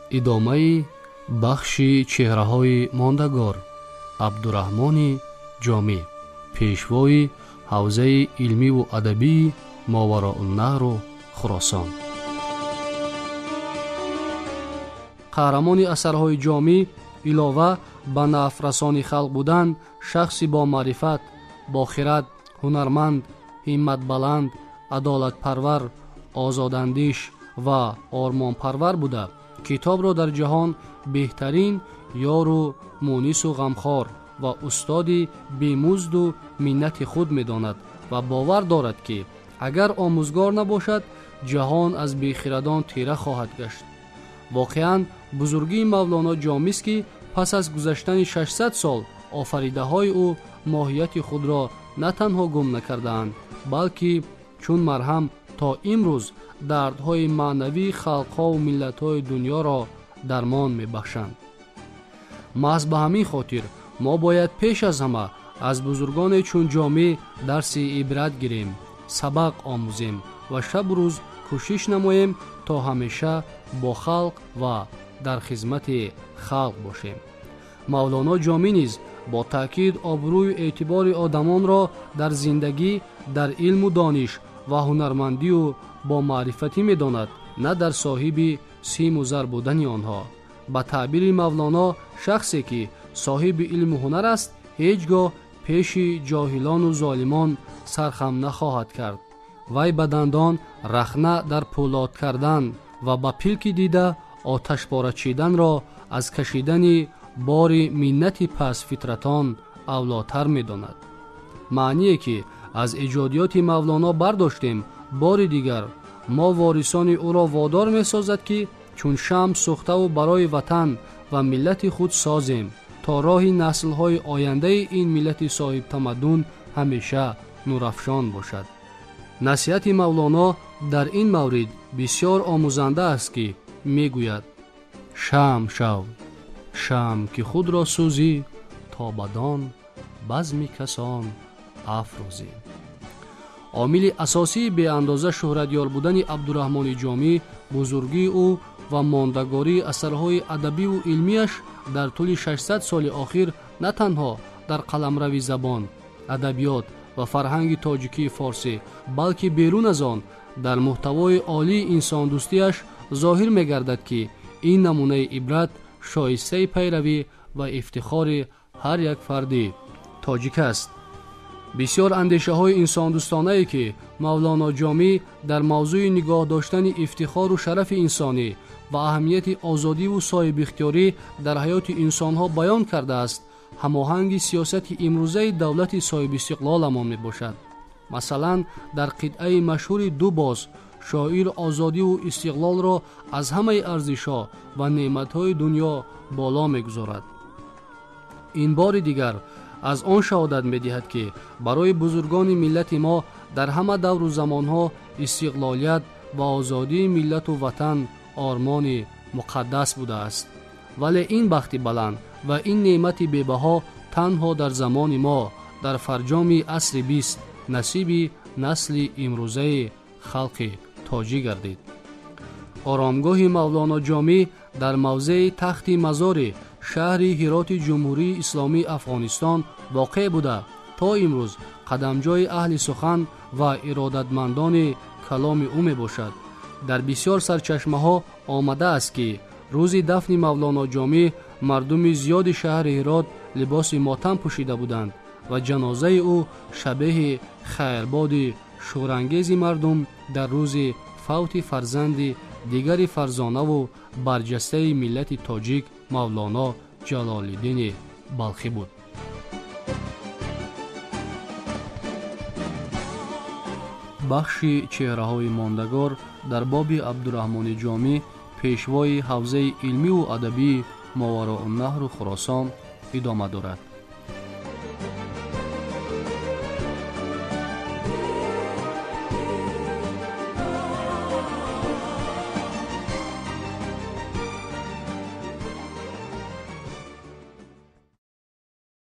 Идомаи бахши чеҳраҳои мондагор. Абдураҳмони Ҷомӣ, пешвои ҳавзаи илмиву адабии Мовароуннаҳру Хуросон. Қаҳрамони асарҳои Ҷомӣ илова ба нафрасони халқ будан, шахси бомаърифат, бохирад, ҳунарманд, ҳимматбаланд, адолатпарвар, озодандиш ва ормонпарвар буда, китобро дар ҷаҳон беҳтарин ёру мунису ғамхор ва устоди бемузду миннати худ медонад ва бовар дорад, ки агар омӯзгор набошад, ҷаҳон аз бехирадон тира хоҳад гашт. Воқеан, бузургии Мавлоно Ҷомист, ки пас аз гузаштани 600 сол офаридаҳои ӯ моҳияти худро на танҳо гум накардаанд, балки чун марҳам то имрӯз дардҳои маънавии халқҳову миллатҳои дунёро дармон мебахшанд. Маҳз ба ҳамин хотир мо бояд пеш аз ҳама аз бузургоне чун Ҷомӣ дарси ибрат гирем, сабақ омӯзем ва шабу рӯз кӯшиш намоем, то ҳамеша бо халқ ва дар хизмати халқ бошем. Мавлоно Ҷомӣ низ бо таъкид обрӯю эътибори одамонро дар зиндагӣ, дар илму дониш ва ҳунармандию бомаърифатӣ медонад, на дар соҳиби симу зар будани онҳо. Ба таъбири Мавлоно, шахсе ки соҳиби илму ҳунар аст, ҳеҷ гоҳ пеши ҷоҳилону золимон сархам нахоҳад кард. Вай ба дандон рахна дар пӯлод кардан ва ба пилки дида оташпора чиданро аз кашидани бори миннати пастфитратон авлотар медонад. Маъние ки аз эҷодиёти Мавлоно бардоштем, бори дигар мо ворисони ӯро водор месозад, ки чун шамъ сӯхтаву барои ватан ва миллати худ созем, то роҳи наслҳои ояндаи ин миллати соҳибтамаддун ҳамеша нурафшон бошад. Насиҳати Мавлоно дар ин маврид бисёр омӯзанда аст, ки мегӯяд: шамъ шав, шамъ ки худро сӯзӣ, то бадон базми касон афрӯзӣ. Омили асосии беандоза шӯҳратёр будани Абдураҳмони Ҷомӣ, бузургии ӯ ва мондагории асарҳои адабиву илмияш дар тӯли 600 соли охир на танҳо дар қаламрави забон, адабиёт ва фарҳанги тоҷикии форсӣ, балки берун аз он дар муҳтавои олии инсондӯстиаш зоҳир мегардад, ки ин намунаи ибрат шоистаи пайравӣ ва ифтихори ҳар як фарди тоҷик аст. Бисёр андешаҳои инсондӯстонае, ки Мавлоно Ҷомӣ дар мавзӯи нигоҳ доштани ифтихору шарафи инсонӣ ва аҳамияти озодиву соҳибихтиёрӣ дар ҳаёти инсонҳо баён кардааст, ҳамоҳанги сиёсати имрӯзаи давлати соҳибистиқлоламон мебошад. Масалан, дар қитъаи машҳури «Ду боз» шоир озодиву истиқлолро аз ҳамаи арзишҳо ва неъматҳои дунё боло мегузорад. Ин бори дигар аз он шаҳодат медиҳад, ки барои бузургони миллати мо дар ҳама давру замонҳо истиқлолият ва озодии миллату ватан ормони муқаддас будааст. Вале ин бахти баланд ва ин неъмати бебаҳо танҳо дар замони мо, дар фарҷоми асри 20, насиби насли имрӯзаи халқи тоҷик гардид. Оромгоҳи Мавлоно Ҷомӣ дар мавзеи Тахти Мазори шаҳри Ҳироти Ҷумҳурии Исломии Афғонистон воқеъ буда, то имрӯз қадамҷои аҳли сухан ва иродатмандони каломи ӯ мебошад. Дар бисёр сарчашмаҳо омадааст, ки рӯзи дафни Мавлоно Ҷомӣ мардуми зиёди шаҳри Ҳирот либоси мотам пӯшида буданд ва ҷанозаи ӯ шабеҳи хайрбоди шӯрангези мардум дар рӯзи фавти фарзанди дигари фарзонаву барҷастаи миллати тоҷик Мавлоно Ҷалолиддини Балхӣ буд. Бахши чеҳраҳои мондагор дар боби Абдураҳмони Ҷомӣ, пешвои ҳавзаи илмиву адабии Мовароуннаҳру Хуросон идома дорад.